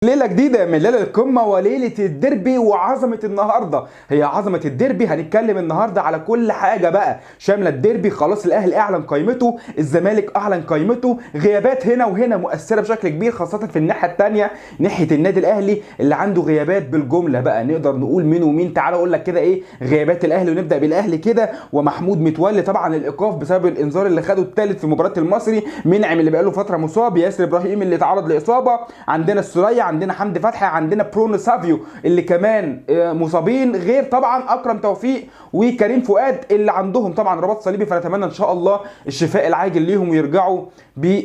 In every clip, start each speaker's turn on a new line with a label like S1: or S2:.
S1: ليلة جديدة من ليلة القمة وليلة الديربي وعظمة النهاردة. هي عظمة الديربي، هنتكلم النهاردة على كل حاجة بقى شاملة الديربي. خلاص الأهلي أعلن قائمته، الزمالك أعلن قائمته، غيابات هنا وهنا مؤثرة بشكل كبير، خاصة في الناحية التانية ناحية النادي الأهلي اللي عنده غيابات بالجملة بقى، نقدر نقول مين ومين. تعالوا أقول لك كده إيه غيابات الأهلي، ونبدأ بالأهلي كده. ومحمود متولي طبعا الإيقاف بسبب الإنذار اللي خده الثالث في مباراة المصري، منعم اللي بقاله فترة مصاب، ياسر إبراهيم اللي تعرض لإصابة، عندنا السولية، عندنا حمدي فتحي، عندنا برونو سافيو اللي كمان مصابين، غير طبعا اكرم توفيق وكريم فؤاد اللي عندهم طبعا رباط صليبي، فنتمنى ان شاء الله الشفاء العاجل ليهم ويرجعوا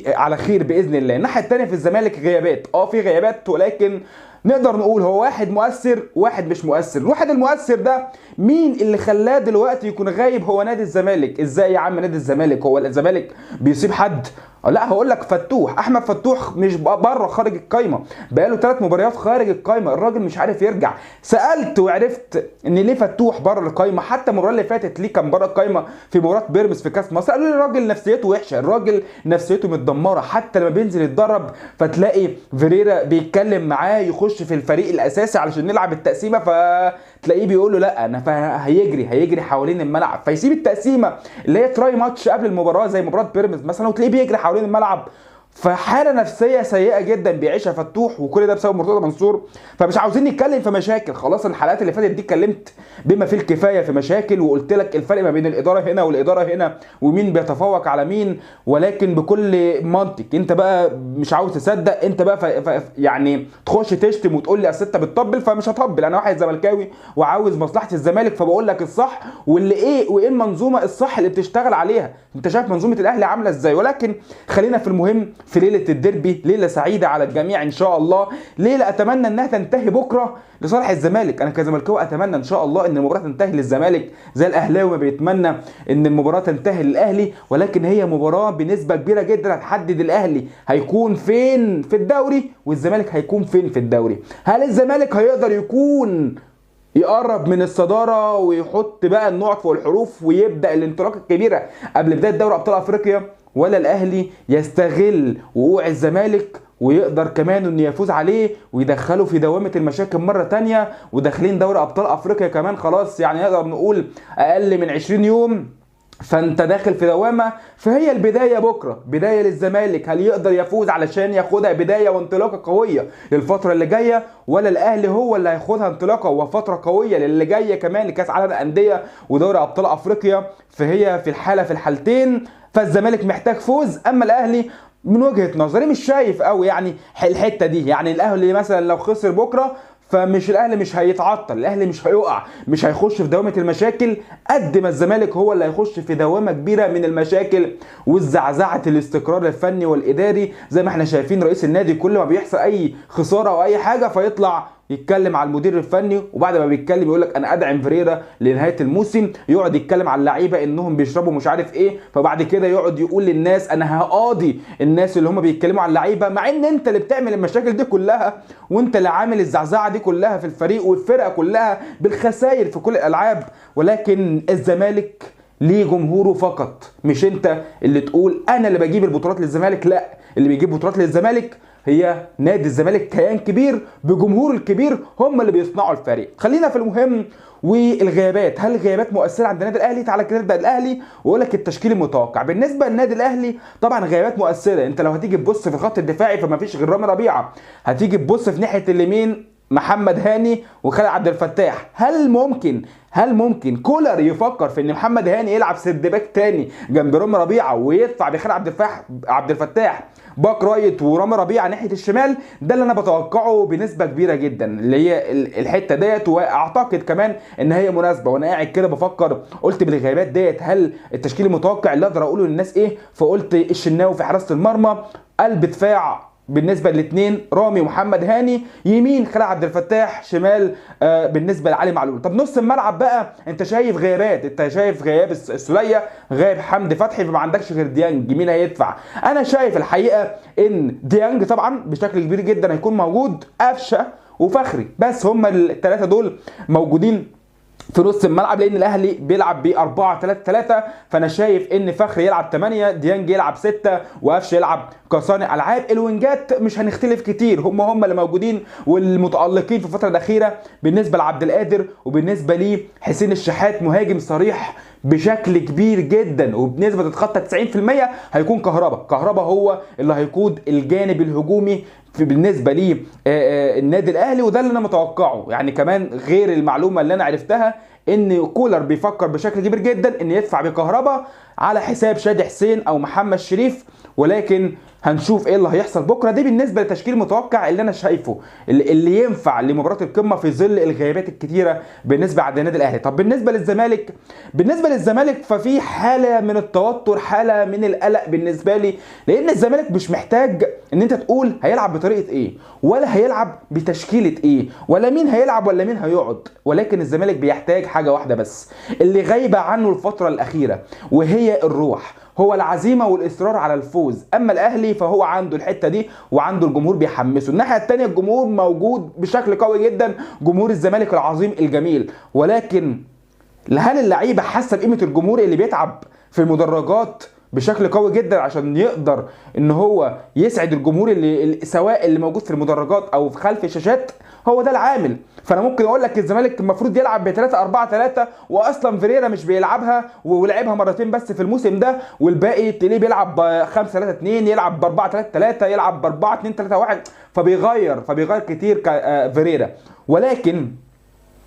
S1: على خير باذن الله. الناحية الثانية في الزمالك غيابات، في غيابات، ولكن نقدر نقول هو واحد مؤثر واحد مش مؤثر. الواحد المؤثر ده مين اللي خلاه دلوقتي يكون غايب؟ هو نادي الزمالك. ازاي يا عم نادي الزمالك؟ هو الزمالك بيصيب حد؟ لا، هقول لك فتوح، احمد فتوح مش بره خارج القايمة، بقاله 3 مباريات خارج القايمة، الراجل مش عارف يرجع. سالت وعرفت ان ليه فتوح بره القايمة، حتى المباراة اللي فاتت ليه كان بره القايمة في مباراة بيراميدز في كاس مصر، قالوا لي الراجل نفسيته وحشة، الراجل نفسيته متدمره، حتى لما بينزل يتدرب فتلاقي فيريرا بيتكلم معاه يخش في الفريق الاساسي علشان نلعب التقسيمه، فتلاقيه بيقول له لا انا، فهيجري حوالين الملعب، فيسيب التقسيمه اللي هي try match قبل المباراة زي مباراة بيراميدز مثلا، وتلاقيه بيجري حوالين الملعب. فحاله نفسية سيئه جدا بيعيشها فتوح، وكل ده بسبب مرتضى منصور. فمش عاوزين نتكلم في مشاكل، خلاص الحلقات اللي فاتت دي اتكلمت بما فيه الكفاية في مشاكل، وقلت لك الفرق ما بين الادارة هنا والادارة هنا ومين بيتفوق على مين، ولكن بكل منطق. انت بقى مش عاوز تصدق، انت بقى يعني تخش تشتم وتقول لي اصل انت بتطبل، فمش هطبل. انا واحد زملكاوي وعاوز مصلحة الزمالك، فبقول لك الصح واللي ايه وايه المنظومة الصح اللي بتشتغل عليها. انت شايف منظومة الاهلي عامله ازاي، ولكن خلينا في المهم في ليلة الديربي. ليلة سعيدة على الجميع إن شاء الله، ليلة أتمنى إنها تنتهي بكرة لصالح الزمالك. أنا كزملكاوي أتمنى إن شاء الله إن المباراة تنتهي للزمالك زي الأهلاوي ما بيتمنى إن المباراة تنتهي للأهلي، ولكن هي مباراة بنسبة كبيرة جدا هتحدد الأهلي هيكون فين في الدوري والزمالك هيكون فين في الدوري. هل الزمالك هيقدر يكون يقرب من الصدارة ويحط بقى النقط فوق الحروف ويبدأ الانطلاقة الكبيرة قبل بداية دوري أبطال أفريقيا، ولا الأهلي يستغل وقوع الزمالك ويقدر كمان انه يفوز عليه ويدخله في دوامة المشاكل مرة تانية، وداخلين دوري أبطال أفريقيا كمان خلاص، يعني نقدر نقول أقل من 20 يوم، فانت داخل في دوامه. فهي البداية بكره، بداية للزمالك، هل يقدر يفوز علشان ياخدها بداية وانطلاقه قوية للفترة اللي جاية، ولا الاهلي هو اللي هياخدها انطلاقة وفترة قوية للي جاية كمان لكاس عالم الاندية ودوري ابطال افريقيا؟ فهي في الحالة في الحالتين فالزمالك محتاج فوز. اما الاهلي من وجهه نظري مش شايف قوي يعني الحتة دي، يعني الاهلي مثلا لو خسر بكره فمش الاهلي مش هيتعطل، الاهلي مش هيقع، مش هيخش في دوامه المشاكل قد ما الزمالك هو اللي هيخش في دوامه كبيرة من المشاكل والزعزعه الاستقرار الفني والاداري. زي ما احنا شايفين رئيس النادي كل ما بيحصل اي خسارة او اي حاجة فيطلع يتكلم على المدير الفني، وبعد ما بيتكلم يقول لك انا ادعم فيريرا لنهاية الموسم، يقعد يتكلم على اللعيبة انهم بيشربوا مش عارف ايه، فبعد كده يقعد يقول للناس انا هقاضي الناس اللي هم بيتكلموا على اللعيبة، مع ان انت اللي بتعمل المشاكل دي كلها وانت اللي عامل الزعزعة دي كلها في الفريق والفرقة كلها بالخسائر في كل الالعاب. ولكن الزمالك ليه جمهوره فقط، مش انت اللي تقول انا اللي بجيب البطولات للزمالك، لا، اللي بيجيب بطولات للزمالك هي نادي الزمالك، كيان كبير بجمهور الكبير، هم اللي بيصنعوا الفريق. خلينا في المهم والغيابات، هل الغيابات مؤثرة عند النادي الاهلي؟ تعالى كده نبدا الاهلي واقول لك التشكيل المتوقع بالنسبة للنادي الاهلي. طبعا غيابات مؤثرة، انت لو هتيجي تبص في الخط الدفاعي فما فيش غير رامي ربيعة، هتيجي تبص في ناحية اليمين محمد هاني وخالد عبد الفتاح. هل ممكن كولر يفكر في ان محمد هاني يلعب third back تاني جنب رامي ربيعة ويدفع بخالد عبد الفتاح back right ورامي ربيعة ناحية الشمال؟ ده اللي انا بتوقعه بنسبة كبيرة جدا اللي هي الحتة ديت، واعتقد كمان ان هي مناسبة. وانا قاعد كده بفكر قلت بالغيابات ديت هل التشكيل المتوقع اللي اقدر اقوله للناس ايه؟ فقلت الشناوي في حراسة المرمى، قلب دفاع بالنسبة للاثنين رامي ومحمد هاني، يمين خالد عبد الفتاح، شمال بالنسبة لعلي معلول. طب نص الملعب بقى انت شايف غيابات، انت شايف غياب السوليه، غياب حمدي فتحي، فما عندكش غير ديانج، مين هيدفع؟ انا شايف الحقيقة ان ديانج طبعا بشكل كبير جدا هيكون موجود، قفشه وفخري، بس هم الثلاثة دول موجودين في نص الملعب، لان الاهلي بيلعب ب 4-3-3، فانا شايف ان فخري يلعب 8، ديانج يلعب 6، وقفشه يلعب كصانع العاب. الوينجات مش هنختلف كتير، هم اللي موجودين والمتالقين في الفترة الاخيرة بالنسبة لعبد القادر وبالنسبة لي حسين الشحات، مهاجم صريح بشكل كبير جدا وبنسبة تتخطى 90% هيكون كهربا. كهربا هو اللي هيقود الجانب الهجومي في بالنسبة لي النادي الاهلي، وده اللي انا متوقعه. يعني كمان غير المعلومة اللي انا عرفتها ان كولر بيفكر بشكل كبير جدا ان يدفع بكهربا على حساب شادي حسين او محمد شريف، ولكن هنشوف ايه اللي هيحصل بكره. دي بالنسبة للتشكيل المتوقع اللي انا شايفه اللي ينفع لمباراة القمه في ظل الغيابات الكتيرة بالنسبة عند النادي الاهلي. طب بالنسبة للزمالك، بالنسبة للزمالك ففي حاله من التوتر، حاله من القلق بالنسبة لي، لان الزمالك مش محتاج ان انت تقول هيلعب بطريقة ايه ولا هيلعب بتشكيله ايه ولا مين هيلعب ولا مين هيقعد، ولكن الزمالك بيحتاج حاجة واحدة بس اللي غايبة عنه الفترة الاخيرة، وهي الروح، هو العزيمة والاصرار على الفوز. اما الاهلي فهو عنده الحتة دي وعنده الجمهور بيحمسه. الناحية الثانية الجمهور موجود بشكل قوي جدا، جمهور الزمالك العظيم الجميل، ولكن هل اللعيبة حاسه بقيمة الجمهور اللي بيتعب في المدرجات بشكل قوي جدا عشان يقدر ان هو يسعد الجمهور اللي سواء اللي موجود في المدرجات او في خلف الشاشات؟ هو ده العامل. فانا ممكن اقول لك الزمالك المفروض يلعب ب 3-4-3، واصلا فيريرا مش بيلعبها ولعبها مرتين بس في الموسم ده، والباقي تلاقيه بيلعب ب 5-3-2، يلعب ب 4-3-3، يلعب ب 4-2-3-1، فبيغير كتير فيريرا. ولكن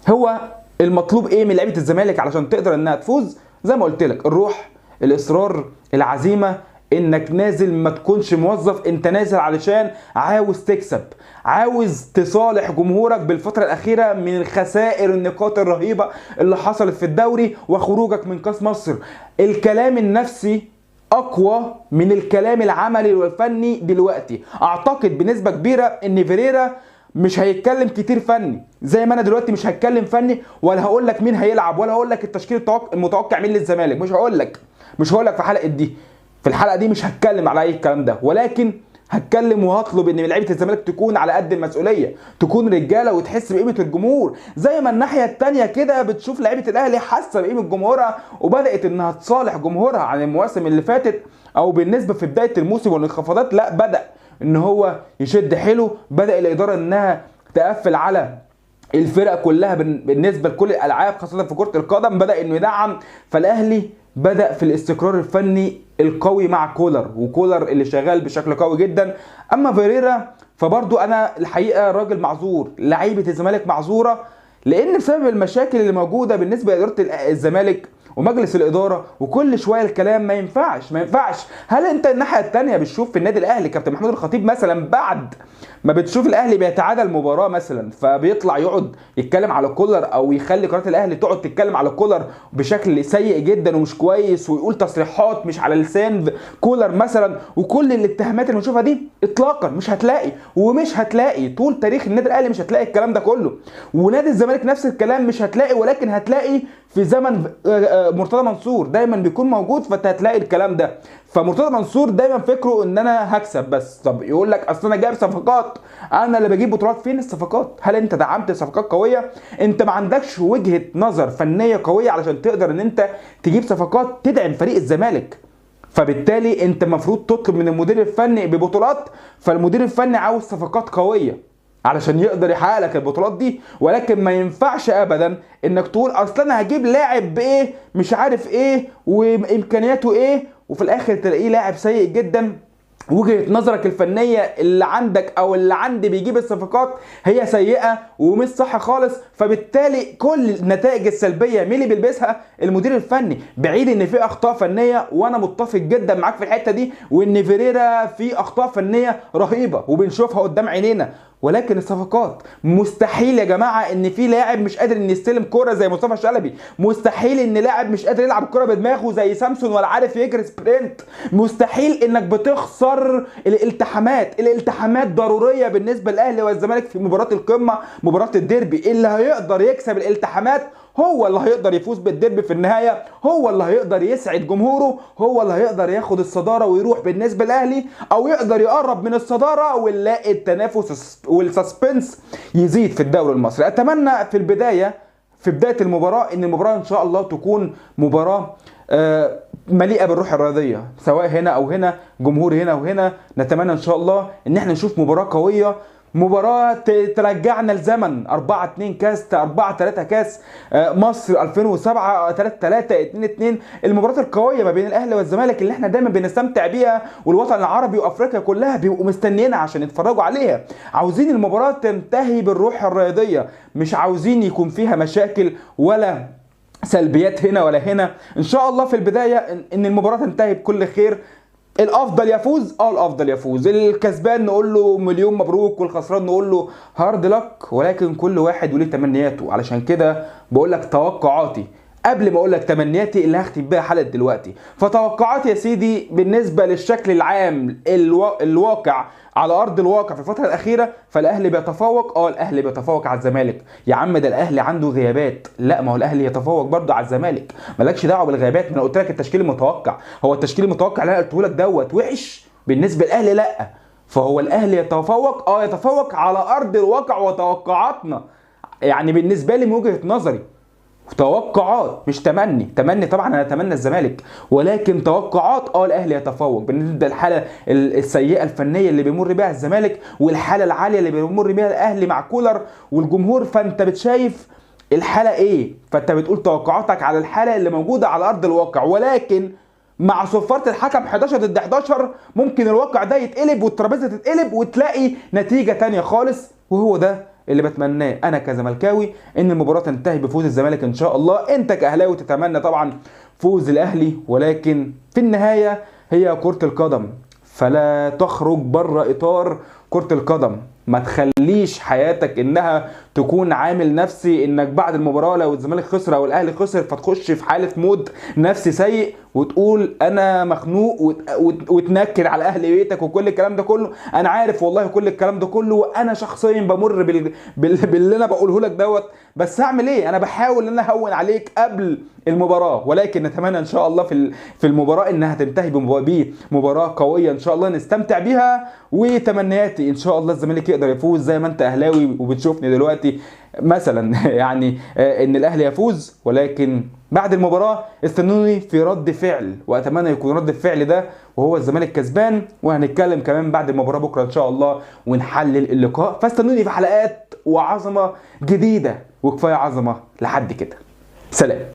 S1: هو المطلوب ايه من لعيبة الزمالك علشان تقدر انها تفوز؟ زي ما قلت لك، الروح، الاصرار، العزيمة، انك نازل ما تكونش موظف، انت نازل علشان عاوز تكسب، عاوز تصالح جمهورك بالفترة الاخيرة من الخسائر النقاط الرهيبة اللي حصلت في الدوري وخروجك من كاس مصر. الكلام النفسي اقوى من الكلام العملي والفني دلوقتي. اعتقد بنسبة كبيرة ان فيريرا مش هيتكلم كتير فني، زي ما انا دلوقتي مش هتكلم فني ولا هقول لك مين هيلعب ولا هقول لك التشكيل المتوقع مين للزمالك، مش هقول لك في حلقة دي، في الحلقة دي مش هتكلم على اي الكلام ده، ولكن هتكلم وهطلب ان لعيبة الزمالك تكون على قد المسؤولية، تكون رجاله وتحس بقيمة الجمهور، زي ما الناحية الثانية كده بتشوف لعيبة الاهلي حاسه بقيمة جمهورها وبدات انها تصالح جمهورها عن المواسم اللي فاتت او بالنسبة في بداية الموسم والانخفاضات. لا، بدا ان هو يشد حيله، بدا الادارة انها تقفل على الفرق كلها بالنسبة لكل الالعاب خاصة في كره القدم، بدا انه يدعم. فالاهلي بدأ في الاستقرار الفني القوي مع كولر، وكولر اللي شغال بشكل قوي جدا. اما فيريرا فبرضو انا الحقيقة راجل معذور، لعيبة الزمالك معذوره، لان بسبب المشاكل اللي موجودة بالنسبة لادارة الزمالك ومجلس الادارة وكل شوية الكلام ما ينفعش ما ينفعش. هل انت الناحية الثانية بتشوف في النادي الاهلي كابتن محمود الخطيب مثلا بعد ما بتشوف الاهلي بيتعادل مباراة مثلا فبيطلع يقعد يتكلم على كولر او يخلي قناة الاهلي تقعد تتكلم على كولر بشكل سيء جدا ومش كويس ويقول تصريحات مش على لسان كولر مثلا، وكل الاتهامات اللي بنشوفها دي اطلاقا مش هتلاقي، ومش هتلاقي طول تاريخ النادي الاهلي مش هتلاقي الكلام ده كله، ونادي الزمالك نفس الكلام مش هتلاقي، ولكن هتلاقي في زمن مرتضى منصور دايما بيكون موجود، فانت هتلاقي الكلام ده. فمرتضى منصور دايما فكرة ان انا هكسب بس، طب يقول لك اصل انا جايب صفقات، انا اللي بجيب بطولات. فين الصفقات؟ هل انت دعمت صفقات قوية؟ انت ما عندكش وجهه نظر فنية قوية علشان تقدر ان انت تجيب صفقات تدعم فريق الزمالك، فبالتالي انت المفروض تطلب من المدير الفني ببطولات، فالمدير الفني عاوز صفقات قوية علشان يقدر يحقق لك البطولات دي. ولكن ما ينفعش ابدا انك تقول اصل انا هجيب لاعب بايه مش عارف ايه وامكانياته ايه، وفي الاخر تلاقيه لاعب سيء جدا. وجهة نظرك الفنية اللي عندك او اللي عندي بيجيب الصفقات هي سيئة ومش صح خالص، فبالتالي كل النتائج السلبية مين اللي بيلبسها؟ المدير الفني. بعيد ان في اخطاء فنية وانا متفق جدا معاك في الحتة دي، وان فيريرا في اخطاء فنية رهيبة وبنشوفها قدام عينينا، ولكن الصفقات مستحيل يا جماعة ان في لاعب مش قادر ان يستلم كورة زي مصطفى شلبي، مستحيل ان لاعب مش قادر يلعب كورة بدماغه زي سامسون ولا عارف يجري sprint، مستحيل انك بتخسر الالتحامات. الالتحامات ضرورية بالنسبة للاهلي والزمالك في مباراة القمه، مباراة الديربي. اللي هيقدر يكسب الالتحامات هو اللي هيقدر يفوز بالديربي في النهاية، هو اللي هيقدر يسعد جمهوره، هو اللي هيقدر ياخد الصدارة ويروح بالنسبة للاهلي، او يقدر يقرب من الصدارة ونلاقي التنافس وال suspense يزيد في الدوري المصري. اتمنى في البداية في بداية المباراة ان المباراة ان شاء الله تكون مباراة مليئة بالروح الرياضية، سواء هنا او هنا، جمهور هنا وهنا. نتمنى ان شاء الله ان احنا نشوف مباراة قوية، مباراة ترجعنا لزمن 4-2 كاس، 4-3 كاس مصر 2007، 3-3، 2-2، المباريات القوية ما بين الأهلي والزمالك اللي احنا دايما بنستمتع بيها، والوطن العربي وأفريقيا كلها بيبقوا مستنيينها عشان يتفرجوا عليها. عاوزين المباراة تنتهي بالروح الرياضية، مش عاوزين يكون فيها مشاكل ولا سلبيات هنا ولا هنا. إن شاء الله في البداية إن المباراة تنتهي بكل خير، الافضل يفوز، الافضل يفوز، الكسبان نقول له مليون مبروك، والخسران نقول له hard luck، ولكن كل واحد وليه تمنياته. علشان كده بقول لك توقعاتي قبل ما اقول لك تمنياتي اللي هختم بيها حلقة دلوقتي. فتوقعاتي يا سيدي بالنسبة للشكل العام الواقع على ارض الواقع في الفترة الاخيرة، فالاهلي بيتفوق، الاهلي بيتفوق على الزمالك. يا عم ده الاهلي عنده غيابات، لا ما هو الاهلي يتفوق برضه على الزمالك، مالكش دعوه بالغيابات. ما انا قلت لك التشكيل المتوقع، هو التشكيل المتوقع اللي انا قلته لك دوت وحش بالنسبة للاهلي؟ لا، فهو الاهلي يتفوق، يتفوق على ارض الواقع وتوقعاتنا، يعني بالنسبة لي من وجهه نظري توقعات مش تمني. تمني طبعا انا اتمنى الزمالك، ولكن توقعات الاهلي يتفوق بالنسبة للحالة السيئة الفنية اللي بيمر بيها الزمالك، والحالة العالية اللي بيمر بيها الاهلي مع كولر والجمهور. فانت بتشايف الحالة ايه، فانت بتقول توقعاتك على الحالة اللي موجودة على ارض الواقع. ولكن مع صفارة الحكم 11 ضد 11 ممكن الواقع ده يتقلب والترابيزه تتقلب وتلاقي نتيجة تانية خالص، وهو ده اللي بتمناه انا كزملكاوي، ان المباراة تنتهي بفوز الزمالك ان شاء الله. انت كاهلاوي تتمنى طبعا فوز الاهلي، ولكن في النهاية هي كره القدم، فلا تخرج بره اطار كره القدم. ما تخليش حياتك انها تكون عامل نفسي انك بعد المباراة لو الزمالك خسر او الاهلي خسر فتخش في حاله mood نفسي سيء وتقول انا مخنوق وتنكر على اهل بيتك وكل الكلام ده كله. انا عارف والله كل الكلام ده كله، وانا شخصيا بمر باللي انا بقوله لك دوت، بس هعمل ايه؟ انا بحاول ان انا اهون عليك قبل المباراة، ولكن نتمنى ان شاء الله في المباراة انها تنتهي بمباراة قوية ان شاء الله نستمتع بيها. وتمنياتي ان شاء الله الزمالك يقدر يفوز زي ما انت اهلاوي وبتشوفني دلوقتي مثلا يعني ان الاهلي يفوز، ولكن بعد المباراة استنوني في رد فعل، واتمنى يكون رد الفعل ده وهو الزمالك كسبان. وهنتكلم كمان بعد المباراة بكره ان شاء الله ونحلل اللقاء، فاستنوني في حلقات وعظمه جديدة، وكفاية عظمه لحد كده. سلام.